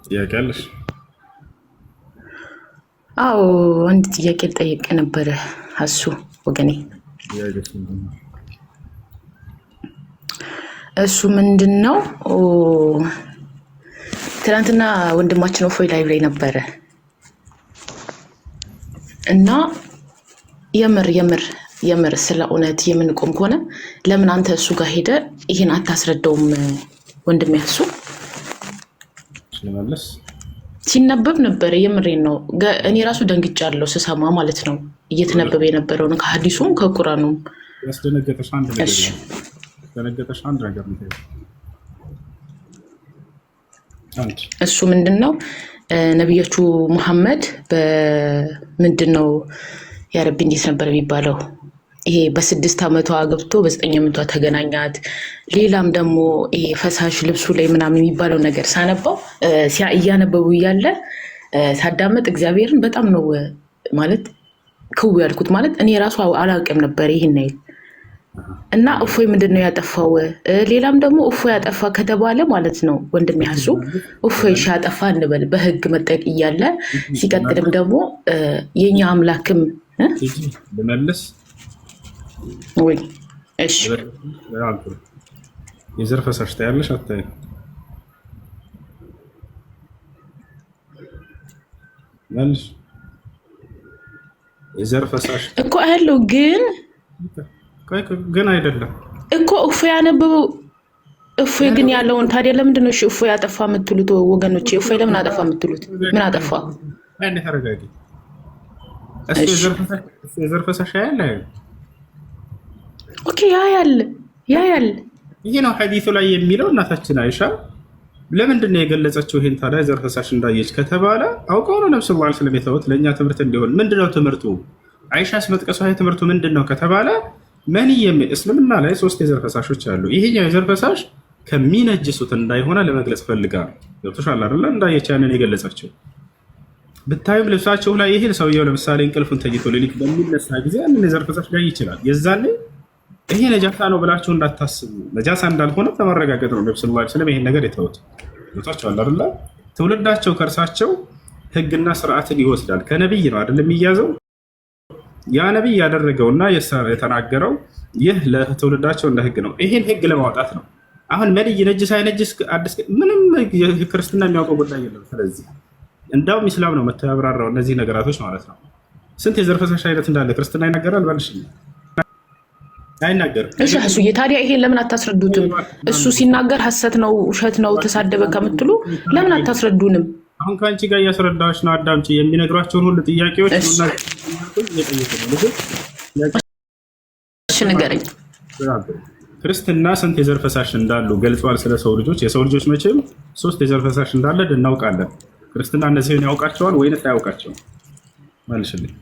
ጥያቄ አለሽ? አዎ፣ አንድ ጥያቄ ልጠይቅ ነበረ እሱ ወገኔ። ጥያቄሽ ምንድን ነው? እሱ ምንድን ነው? ትናንትና ወንድማችን እፎይ live ላይ ነበረ እና የምር የምር የምር ስለ እውነት የምንቆም ከሆነ ለምን አንተ እሱ ጋር ሄደ ይህን አታስረዳውም? ወንድም ያሱ ልመልስ። ሲነበብ ነበረ። የምሬን ነው። እኔ ራሱ ደንግጫለሁ ስሰማ ማለት ነው። እየተነበበ የነበረውን ከሀዲሱም ከቁራኑም። ያስደነገጠሽ አንድ ነገር እሺ ነው። ያስደነገጠሽ አንድ ነገር ነው። አንድ እሱ ምንድን ነው? ነቢያቹ ሙሐመድ በምንድን ነው ያረቢ እንዴት ነበር የሚባለው? ይሄ በ6 ዓመቷ ገብቶ በ9 ዓመቷ ተገናኛት። ሌላም ደግሞ ይሄ ፈሳሽ ልብሱ ላይ ምናምን የሚባለው ነገር ሳነባው እያነበቡ እያለ ሳዳመጥ እግዚአብሔርን በጣም ነው ማለት ክው ያልኩት። ማለት እኔ ራሱ አላውቅም ነበር ይህን ያህል። እና እፎይ ምንድን ነው ያጠፋው? ሌላም ደግሞ እፎይ ያጠፋ ከተባለ ማለት ነው ወንድም ያሱ እፎይ ሻጠፋ እንበል በህግ መጠየቅ እያለ ሲቀጥልም ደግሞ የኛ አምላክም እ? ቲጂ፣ ልመልስ። ወይ እሺ። በጣም ጥሩ። የዘር ፈሳሽ ታያለሽ አታይም? መልሽ። የዘር ፈሳሽ እኮ ያለው ግን ቆይ ቆይ፣ ግን አይደለም። እኮ እፎይ ያነበበው እፎይ ግን ያለውን ታዲያ ለምንድን ነው እሺ እፎይ አጠፋ የምትሉት ወገኖቼ? እፎይ ለምን አጠፋ የምትሉት? ምን አጠፋ? አንዴ ተረጋጊ። እሱ እሺ እሱ የዘር ፈሳሽ ያያል አያይም? Okay፣ ያያል ያያል። ይሄ ነው ሐዲሱ ላይ የሚለው። እናታችን አይሻ ለምንድን ነው የገለጸችው ይሄን ታዲያ የዘር ፈሳሽ እንዳየች ከተባለ አውቀው ነው ነብስ ላ ስለም የተዉት ለእኛ ትምህርት እንዲሆን። ምንድን ነው ትምህርቱ? አይሻስ መጥቀሷ ትምህርቱ ምንድን ነው ከተባለ መኒ የሚል እስልምና ላይ ሶስት የዘር ፈሳሾች አሉ። ይሄኛው የዘር ፈሳሽ ከሚነጅሱት እንዳይሆነ ለመግለጽ ፈልጋ ነው። ገብቶሻል አይደለ? እንዳየች ያንን የገለጸችው። ብታዩም ልብሳቸው ላይ ይሄ ሰውየው ለምሳሌ እንቅልፉን ተኝቶ ሌሊት በሚነሳ ጊዜ ያንን የዘር ፈሳሽ ላይ ይችላል። የዛኔ ይሄ ነጃሳ ነው ብላችሁ እንዳታስቡ፣ ነጃሳ እንዳልሆነ ለማረጋገጥ ነው ነብስ ላ ስለም ይሄን ነገር የተዉት። ገብቷቸዋል አይደለ? ትውልዳቸው ከእርሳቸው ህግና ስርዓትን ይወስዳል። ከነቢይ ነው አይደል የሚያዘው። ያ ነቢይ ያደረገውና የተናገረው ይህ ለትውልዳቸው እንደ ህግ ነው። ይሄን ህግ ለማውጣት ነው። አሁን መንይ ነጅስ አይነጅስ አዲስ ምንም ክርስትና የሚያውቀው ጉዳይ የለም። ስለዚህ እንዳውም ኢስላም ነው መተው ያብራራው እነዚህ ነገራቶች ማለት ነው። ስንት የዘር ፈሳሽ አይነት እንዳለ ክርስትና ይናገራል? ባልሽ አይናገርም። እሺ እሱዬ ታዲያ ይሄን ለምን አታስረዱትም? እሱ ሲናገር ሀሰት ነው ውሸት ነው ተሳደበ ከምትሉ ለምን አታስረዱንም? አሁን ከአንቺ ጋር እያስረዳዎች ነው። አዳምጪ። የሚነግሯቸውን ሁሉ ጥያቄዎች እሺ እየጠየቁ ነው። ልጆች እሺ ንገረኝ። ክርስትና ስንት የዘር ፈሳሽ እንዳሉ ገልጿል። ስለ ሰው ልጆች የሰው ልጆች መቼም ሶስት የዘር ፈሳሽ እንዳለ እናውቃለን። ክርስትና እነዚህን ያውቃቸዋል ወይንስ አያውቃቸውም? መልሽልኝ።